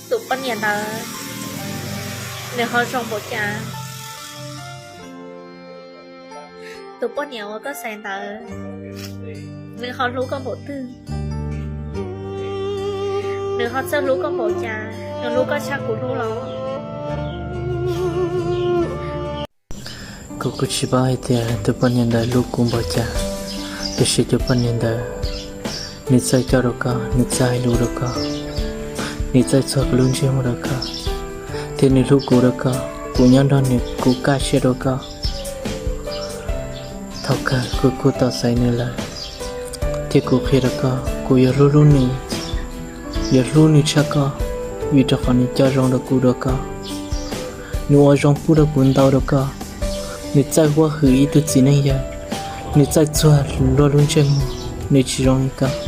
Tus poj niam ntawd nws ho zoo npaum cas? Tus poj niam uas koj xaiv ntawd nws ho hlub koj npaum twg? Nws ho txawj hlub koj npaum cas? Nws hlub koj tshaj kuv hlub los? Kuv kuj tsis paub hais tias tus poj niam ntawd hlub kuv npaum cas, tiam sis tus poj niam ntawd nws txawj coj rau koj, nws txawj hais lus rau koj, nws txawj txuag lub ntsej muag rau koj, thiab nws hlub kuv rau koj. Kuv nyob nrog nws, kuv kaj siab rau koj. Thaum kawg kuv kuj tau xaiv nws lawm, thiab kuv qhia rau koj, kuv yuav hlub hlub nws, yuav hlub nws tshaj koj, vim rau qhov nws coj zoo rau kuv dua koj. Nws ua zoo pub rau kuv ntau dua koj. Nws txawj huab hwm ib tug txiv neej yawg, nws txawj txuag luag lub ntsej muag, nws tsis zoo li koj.